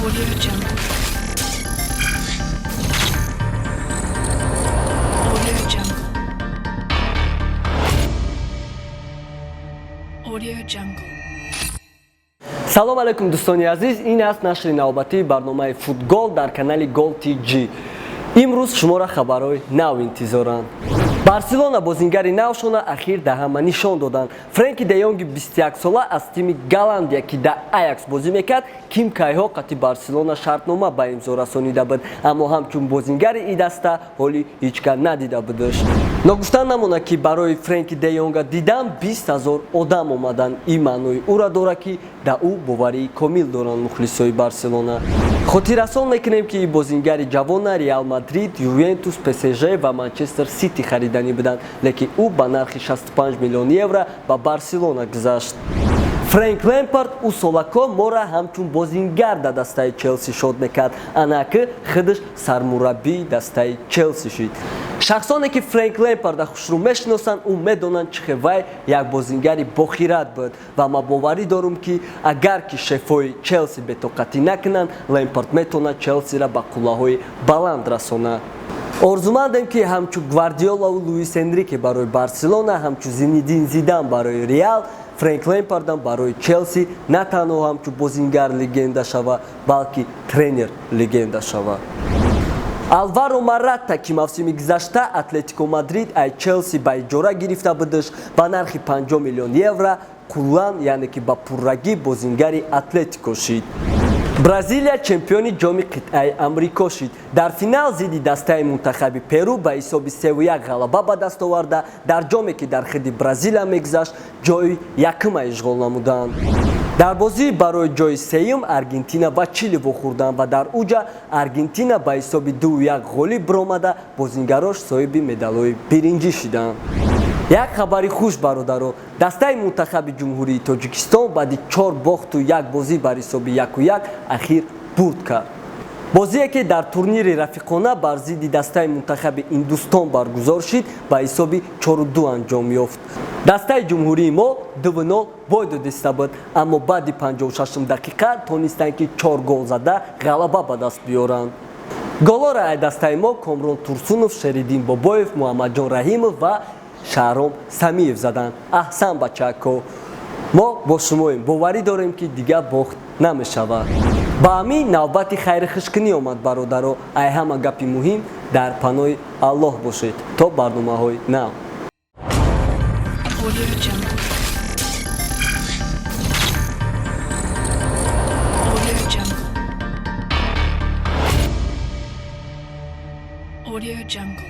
Audio Jungle. Audio Jungle. Audio Jungle. Салом алейкум, дӯстони азиз! Ин аст нашри навбатии барномаи «Футгол» дар канали Гол Тҷ. Имрӯз шуморо хабарҳои нав интизоранд. Барселона бозингари навшона ахир да ҳама нишон доданд. Френки де Йонги 21-сола аз тими Голландия, ки да Аякс бозӣ мекард, ким кайҳо қати Барселона шартнома ба имзо расонида буд, аммо ҳамчун бозингари и даста ҳоли ҳеҷ кас надида будаш. Ногуфта намонад, ки барои Френки де Йонга дидан 20 000 одам омаданд. Ин маънои ӯра дорад, ки да ӯ боварии комил доранд мухлисои Барселона. Хотиррасон мекунем, ки бозингари ҷавона Реал Мадрид, Ювентус, ПСЖ ва Манчестер Сити хариданӣ буданд, лекин ӯ ба нархи 65 миллион евро ба Барселона гузашт. Френк Лемпард ӯ солако мора ҳамчун бозингар да дастаи Челси шод мекард, анаки худаш сармураббии дастаи Челси шид. Шахсоне, ки Френк Лемпарда хушрӯ мешиносанд, ӯ медонанд, чӣ хел вай як бозингари бохират буд, ва ман боварӣ дорум, ки агар ки шефои Челси бетоқатӣ накунанд, Лемпард метавонад Челсиро ба қуллаҳои баланд расонад. Орзумандем, ки ҳамчун Гвардиолаву Луис Энрике барои Барселона, ҳамчун Зинедин Зидан барои Реал, Френк Лемпардам барои Челси на танҳо ҳамчун бозингар легенда шава, балки тренер легенда шава. Алваро Марата, ки мавсими гузашта Атлетико Мадрид ай Челси ба иҷора гирифта будаш, ба нархи 50 миллион евро куллан, яъне ки ба пуррагӣ, бозингари Атлетико шид. Бразилия чемпиони Ҷоми қитъаи Амрико шид. Дар финал зидди дастаи мунтахаби Перу ба ҳисоби 3-1 ғалаба ба даст оварда, дар ҷоме, ки дар хиди Бразилия мегузашт, ҷои якума ишғол намуданд. Дар бозии барои ҷои сеюм Аргентина ва Чили вохӯрданд ва дар уҷа Аргентина ба ҳисоби 2-1 ғолиб биромада, бозингарош соҳиби медалҳои биринҷӣ шиданд. Як хабари хуш, бародаро: дастаи мунтахаби Ҷумҳурии Тоҷикистон баъди чор бохту як бозӣ бар ҳисоби 1-1 ахир бурд кард. Бозие, ки дар турнири рафиқона бар зидди дастаи мунтахаби Индустон баргузор шид, ба ҳисоби 4-2 анҷом ёфт. Дастаи ҷумҳурии мо 2-0 бой додиста буд, аммо баъди 56 дақиқа тонистанд, ки чор гол зада ғалаба ба даст биёранд. Голҳоро ай дастаи мо Комрон Турсунов, Шериддин Бобоев, Муҳаммадҷон Раҳимов ва Шаҳром Самиев заданд. Аҳсан, бачако! Мо бо шумоем, боварӣ дорем, ки дигар бохт намешавад. Ба ҳамин навбати хайри хушкунӣ омад, бародаро. Ай ҳама гапи муҳим, дар паноҳи Аллоҳ бошед то барномаҳои нав. Audio Jungle. Audio Jungle. Audio Jungle.